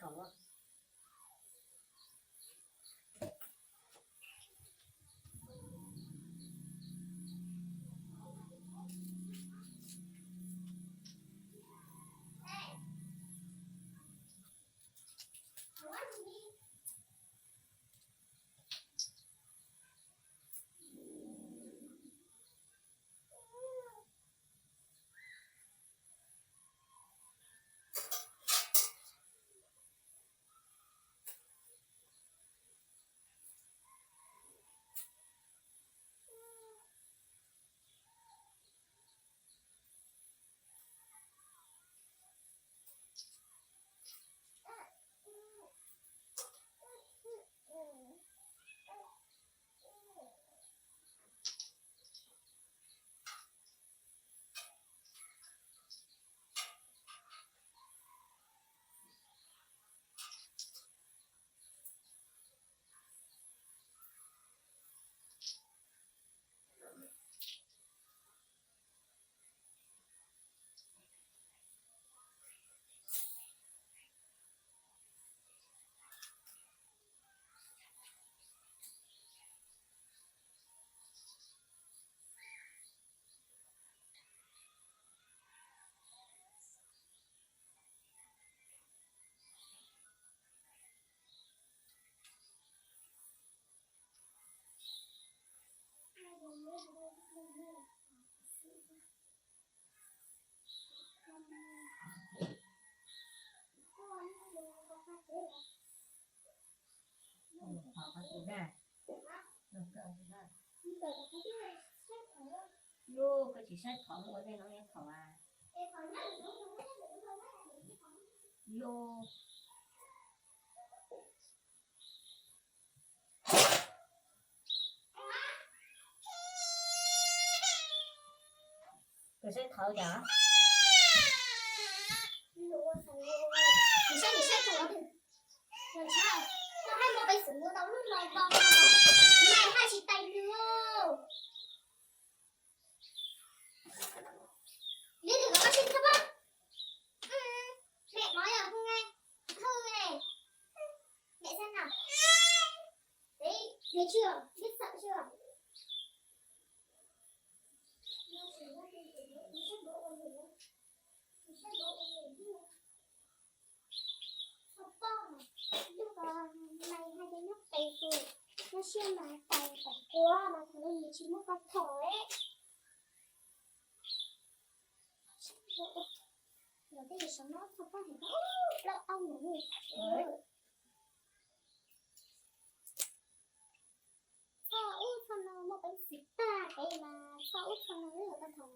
Thaum Yus, koj tsis saib thaum ua nej no thaum a. Yus, koj saib thaum cas? Koj saib, koj saib thaum, koj saib, koj hais mus pem xwm ua tau lub no tau, nws hais tsis tais nws. Li twg los koj sib thab pab. Mẹ nói là hôm nay hư này. Mẹ xem nào. Đấy, thấy chưa? Biết sợ chưa? Sao poj, lúc ờ, mày hai cái nhóc tes kìa, nó siêu mà tes phải quá mà thằng Linh chỉ muốn con thỏ ấy. Rồi cái gì sống nó sao poj thì nó lỡ ông nó người phải. Sao út sao nó một bánh xịt ta cái mà sao út sao nó rất là con thỏ.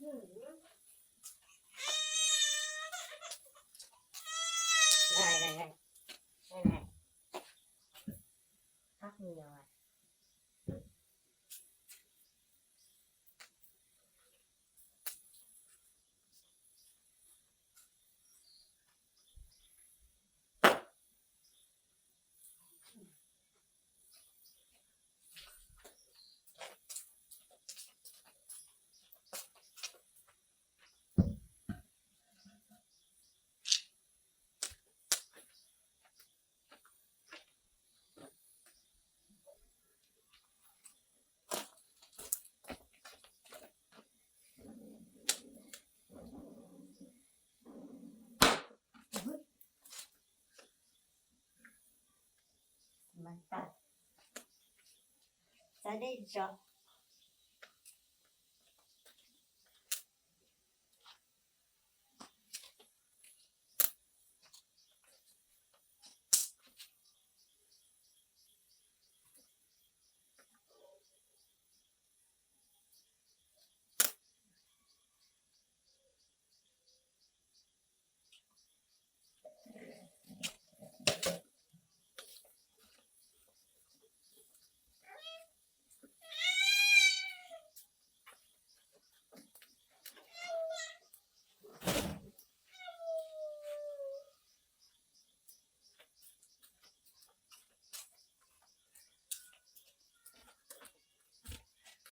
Txawb dej zog.